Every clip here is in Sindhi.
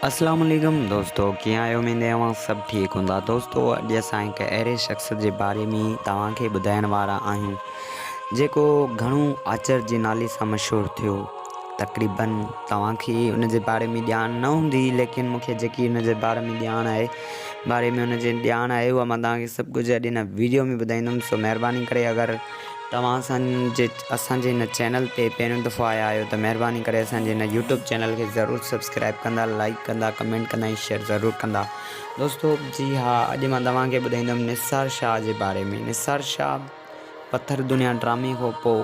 اسلام عليڪم دوستو ڪيئن آهيو اميد اوهان سڀ ٺيڪ هوندا دوستو اڄ اسان هڪ اهڙي شخص جي باري ۾ توهان کي ٻڌائڻ وارا آهيون جيڪو گهڻو آچر جي نالي سان مشهور ٿيو تقريبن توهان کي ان جي باري ۾ ڄاڻ نه هوندي ليڪن مون کي جيڪي ان جي باري ۾ ڄاڻ آهي باري ۾ ان جي ڄاڻ آهي اها مان توهان کي سڀ ڪجهه اڄ هن ويڊيو ۾ ٻڌائيندم سو مهرباني ڪري اگر توهان اسان جي اسان جي هن چينل تي پهريون دفعو آيا آهيو ته مهرباني ڪري اسان جي هن يوٽيوب چينل کي ضرور سبسڪرائب ڪندا لائڪ ڪندا ڪمينٽ ڪندا ۽ شيئر ضرور ڪندا دوستو جي ها اڄ مان توهان کي ٻڌائيندم نثار شاهه جي باري ۾ نثار شاهه پٿر دنيا ڊرامي کان پوء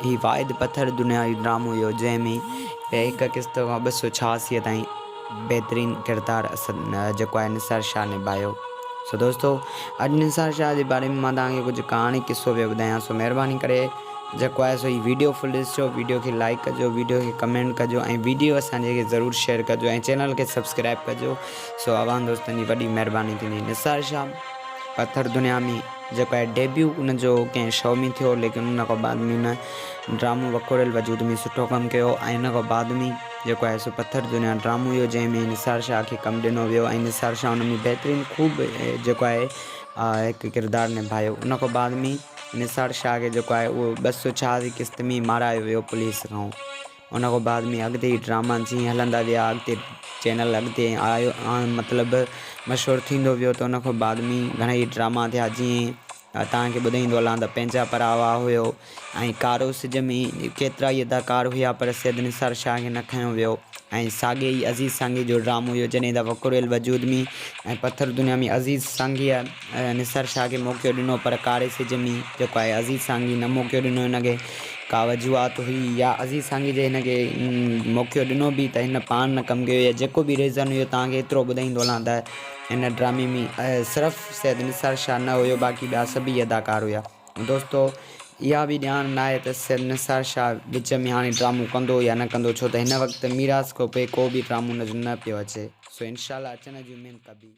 هي واحد پٿر دنيا جو ڊرامو هيو جنهن ۾ هڪ قسط کان 286 تائين بهترين ڪردار جيڪو آهي نثار شاهه نڀايو. سو دوستو اڄ نثار شاهه جي باري ۾ مان توهان کي ڪجهه ڪهاڻي قصو پيو ٻڌايان سو مهرباني ڪري جيڪو آهي سو هي ويڊيو فل ڏسجو ويڊيو کي لائڪ ڪجو ويڊيو کي ڪمينٽ ڪجو ۽ ويڊيو اسان جي کي ضرور شيئر ڪجو ۽ چينل کي سبسڪرائب ڪجو سو اوهان دوستن جي وڏي مهرباني ٿيندي. نثار شاهه پٿر دنيا ۾ جيڪو آهي ڊيبيو ان جو ڪنهن شو ۾ ٿيو ليڪن ان کان بعد ۾ ان ڊرامو وڪوڙيل وجود ۾ سٺو ڪم ڪيو ۽ ان کان بعد ۾ جيڪو آهي سو پٿر دنيا ڊرامو هيو جنهن ۾ نثار شاهه کي ڪم ڏنو ويو ۽ نثار شاهه ان ۾ بهترين خوب جيڪو آهي هڪ ڪردار نڀايو ان کان بعد ۾ نثار شاهه کي جيڪو آهي اهو 286 قسط ۾ مارايو ويو پوليس کان ان کان بعد ۾ اڳتي ڊراما جيئن هلندا ويا اڳتي چينل اڳتي آيو مطلب مشهور ٿيندو ويو ته ان کان بعد ۾ گهڻا ئي ڊراما ٿيا جيئن توهان کي ٻڌائيندو هلان ته پنهنجا پراوا هيو ۽ ڪارو سج ۾ ڪيترا ئي اداڪار هيا پر سيد نثار شاهه کي نه کنيو ويو ۽ ساڳي ئي عزيز سانگي جو ڊرامو هيو جڏهن ته وڪوڙيل وجود ۾ ۽ پٿر دنيا ۾ عزيز سانگيء نثار شاهه کي موقعو ڏنو پر ڪاري سج ۾ جيڪو آهي عزيز سانگي نه موقعو ڏنو هن کي ڪا وجوهات هئي يا عزيز سانگي جي هن کي موقعو ڏنو به ته هن پاڻ نه ڪم ڪيو يا جيڪو به ريزن هيو توهان کي ايترو ٻڌائيندو هلان ته هن ڊرامي ۾ صرف سيد نثار شاهه نه هيو باقي ٻيا سڀئي اداڪار هيا دوستو اها به ڄاڻ ناهي ته سيد نثار شاهه وچ ۾ هاڻي ڊرامو ڪندو يا نه ڪندو ڇو ته هن وقت ميراث کان پوء ڪو به ڊرامو نظر نه پيو اچي سو انشاء الله اچڻ جي اميد ڪبي.